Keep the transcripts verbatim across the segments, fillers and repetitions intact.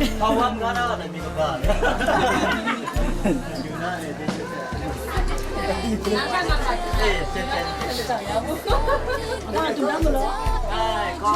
Tawang na na na mi ka ba. Yu na e de. Eh, se se. Ai, ko.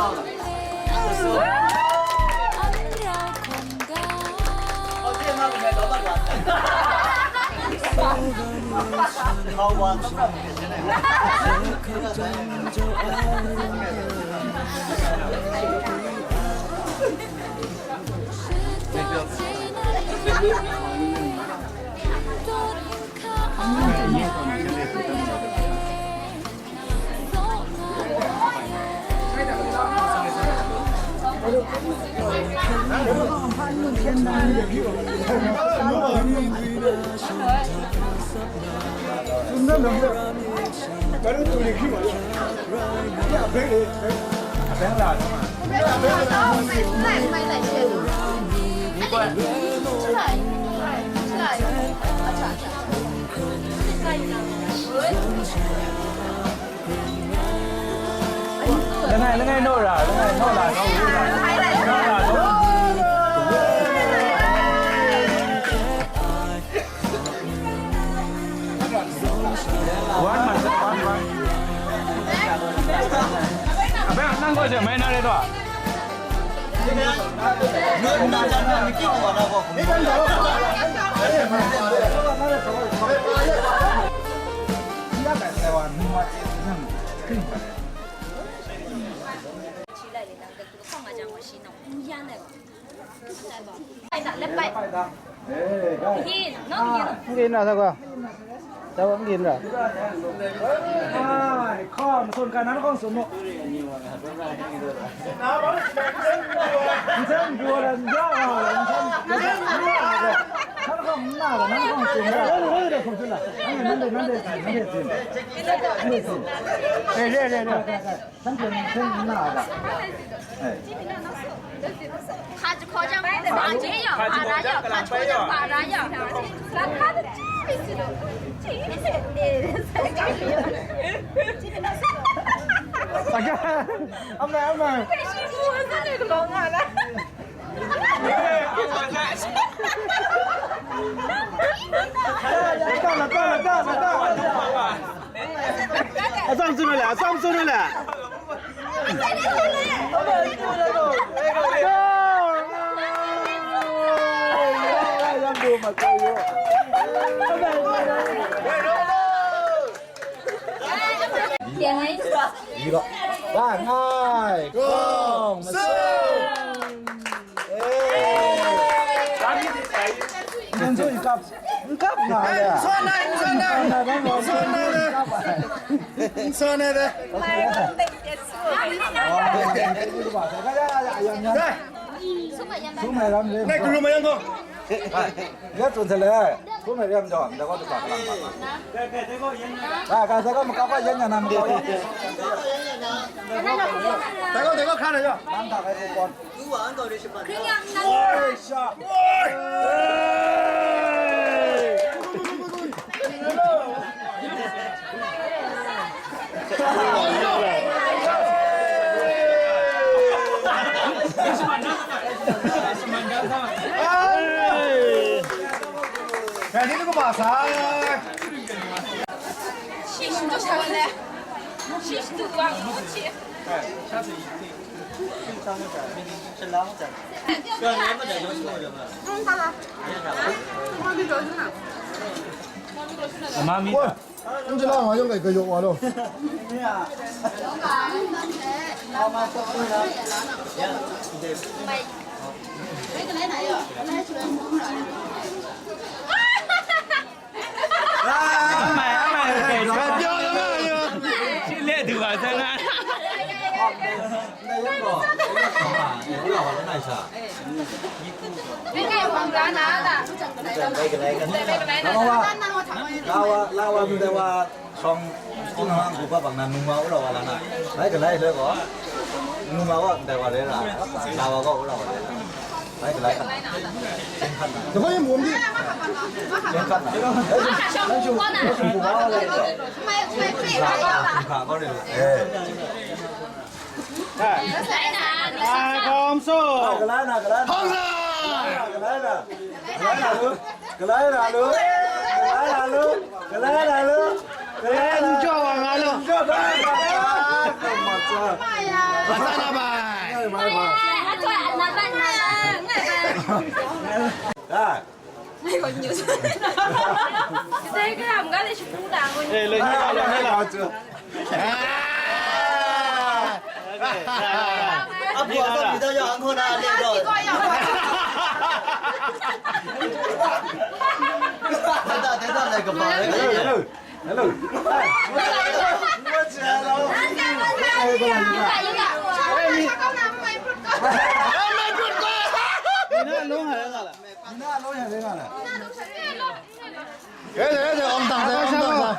Langai, langai naw ra, langai naw ra, naw ra, naw ra, naw ra. Wan man, wan, wan. Abang, nang ko je, mai na re to. N gyin na, sa gaw. Sa gaw n gyin ra. Ai, hkawm sun hkra nan hkawng sun mu. Nsen bua la, nja wa la, nsen, nsen bua la, nan hkawng na la, nan hkawng sun la. Nan de, nan de, nan de, nan de sin. Nan de sin. Eh, re, re, re. 三点五千一那个。哎。卡住口香，卡住口香，卡住口香，卡住口香，卡住口香。大家，安排安排。我是那个龙啊，来。 အဆောင်စုနေလေ အဆောင်စုနေလေ ဒီတော့ လာ ငါး ခုံး မစုံ။ နင်တို့ကပ် ကပ်လာလေ။ ဆွမ်းနေ ဆွမ်းနေ ဆွမ်းနေတယ်။ ဆွမ်းနေတယ်။ ကဲ။ သူ့မှာရမ်းလေ။ နဲ့ ကရူမရမ်းကော။ ရတ်တုံးစလဲ။ သူ့မှာရမ်းတော့ တော့ တော့ ပါလာပါ။ ကဲ ကဲ တဲကော ရမ်းနာ။ ကဲ ကဲ တဲကော မကပ်ပါ ရမ်းနာ မကပ်ပါ။ တဲကော တဲကော ခါနေရော။ လမ်းတာပဲ ကိုကော။ သူ့ဝါ အန်ကော်ရစ်ရှ်မန်။ ခရစ်ယာန်။ ဝေး။ ဝေး။ ကဲ ဒီတစ်ခုပါစား။ ရှိရှိတော့ဆရာလည်း ရှိရှိတော့ဘာလို့ချစ်။ အမမီး။ 喂，你这两个应该给我了。အမမီး။ ပြောသမားရော။ ချစ်လက်သူပါဆန်း။ လာဝါ လာဝါ မတဲဝါ ဆောင် ခုနက ကိုဘဘကနာ နုံမဝဲလဝါလာနာ လိုက်ကလိုက်လဲကော နုံမဝဲမတဲဝါလဲလာ လာဝါကောဝဲလဝါလဲ လိုက်ကလိုက် သင်္ခတ်နာ သင်္ခတ်နာ သင်္ခတ်နာ သင်္ခတ်နာ သင်္ခတ်နာ အဲ အာ ကောင်းစို့။ ကလန်းနာ ကလန်းနာ။ ဟုတ်လား။ Kalai na lu, kalai na lu, kalai na lu, kalai na lu, kalai na lu. N jaw wa nga lu. N jaw da, da, da, da, ma tsa. Ma tsa na bai. Ai, ma bai. Da. Eh, le, le, le, le. Ah! အပူအပူပြီးတော့ရအောင်ခေါ်တာလေတော့ Hello, hello. Hello. Hello. ကဲ ကဲ ကဲ အောင်တန်တယ် အောင်တန်တယ်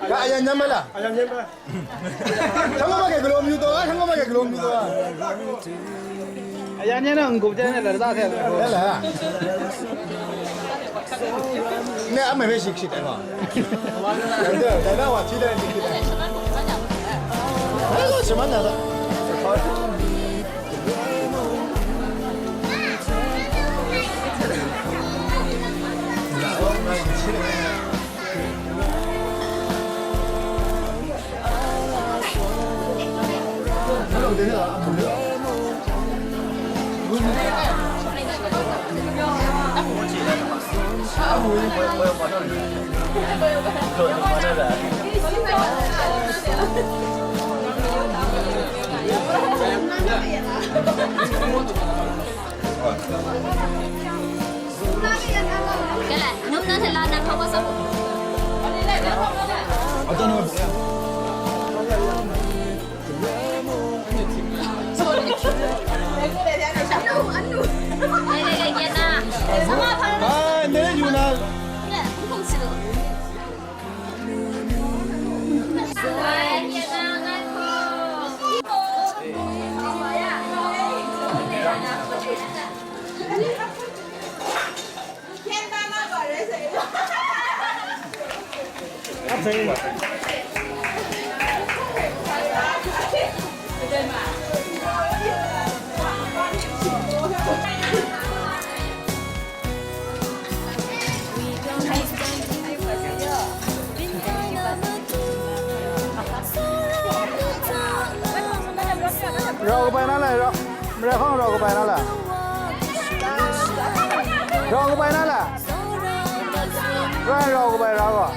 ။ ကဲ အရန်ညမ်းမလား။ အရန်ညမ်းပါ။ ဆန်းကောင်းမကဲကလိုမျိုးတော့ ဆန်းကောင်းမကဲကလိုမျိုးတော့။ အရန်ညမ်းတော့ ငုပ်ကျဲနဲ့လည်း တသားထဲပဲ။ လဲ့လဲ့။ နဲ့ အမေပဲရှိရှိတယ်ကွာ။ ဒါတော့ ဒါတော့ ဟို ထီးတယ် ထီးတယ်။ အဲ့တော့ ကျွန်မနားတော့ Rau kabai na lai, rau. Marai hpang rau kabai na lai. Rau kabai na lai. Rai rau kabai ra gaw.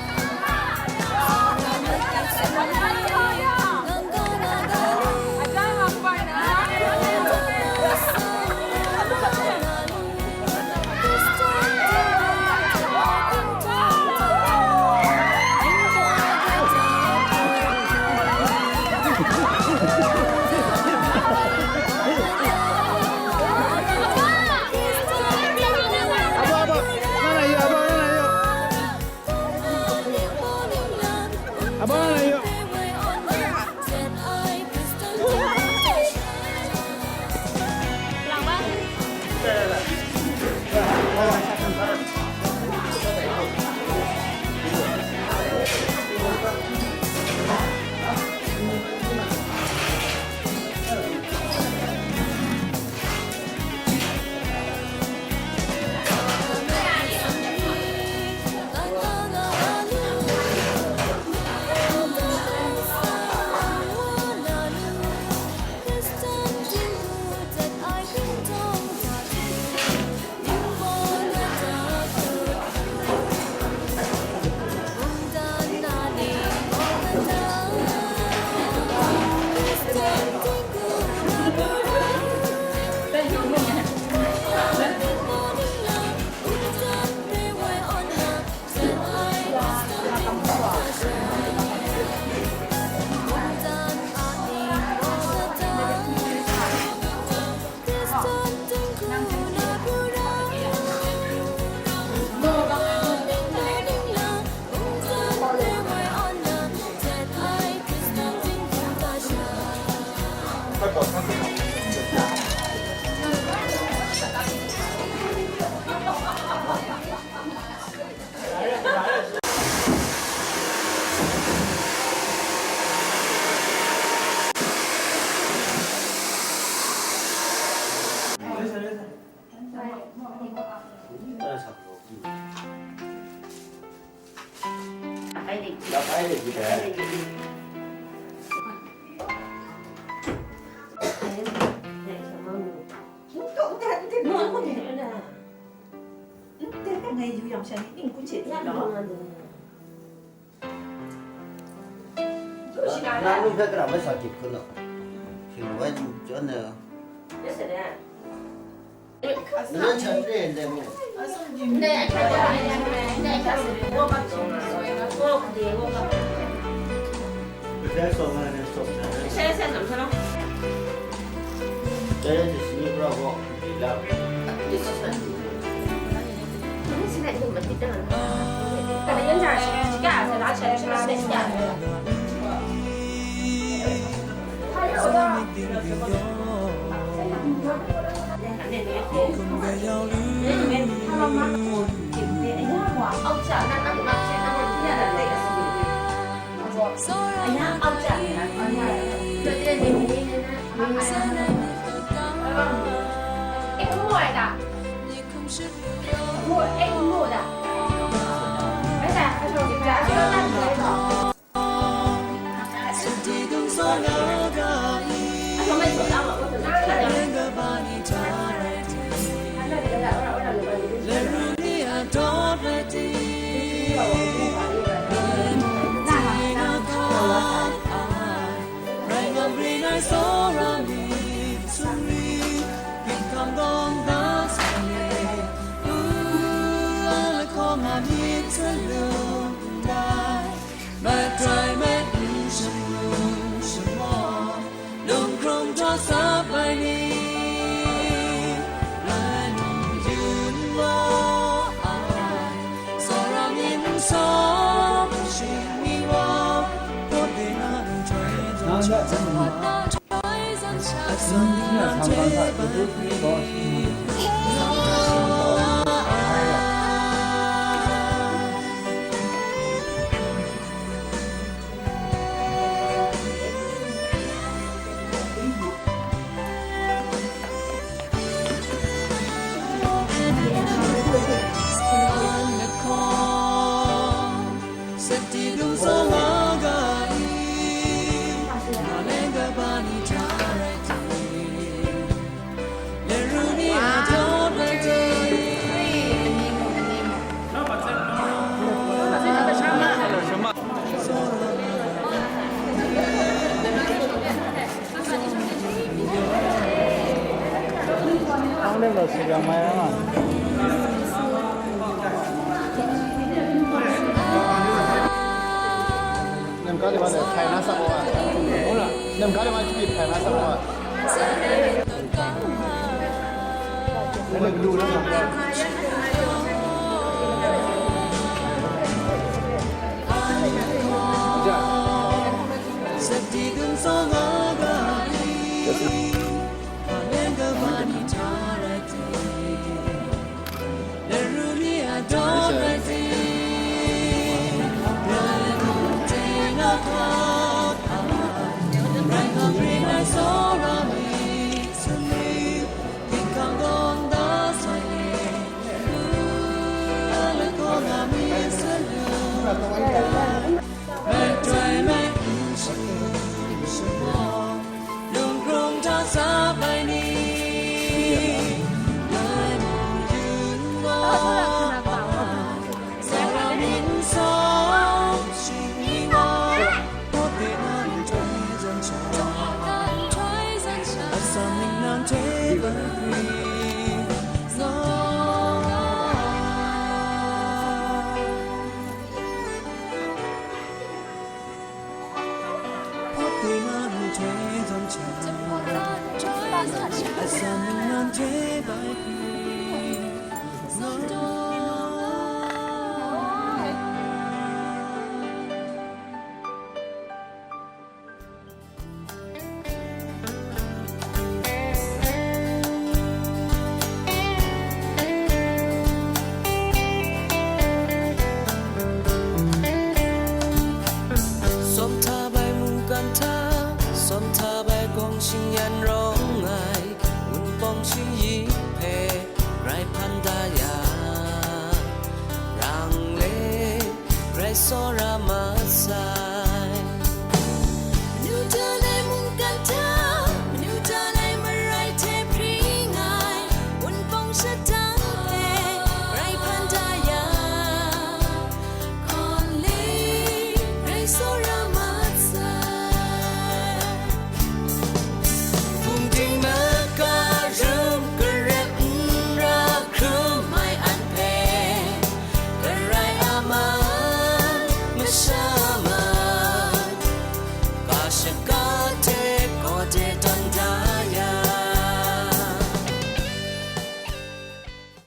Shani ting kun che ti lo. Na nu hpe kara mai sa kip hkun no. Hpyi wai tu chyawn na. Yes, sir. Na chan re ndai mu. Lung hkrung jaw sap ai ni, lai num yun wa ai, Tsawra myit nsawm shing ni wa, Hpawt de na nhtoi zan sha, nhtoi zan sha, asan ni nan hte bai. Nem kali wa le, phai na sa wa. Nem kali wa, chyi phai na sa wa. Sawm hta bai mungkan hta, sawm hta bai gawng shing yan rawng ai, Wunpawng shingyi hpe grai hpan da ya, rang le, grai tsawra ma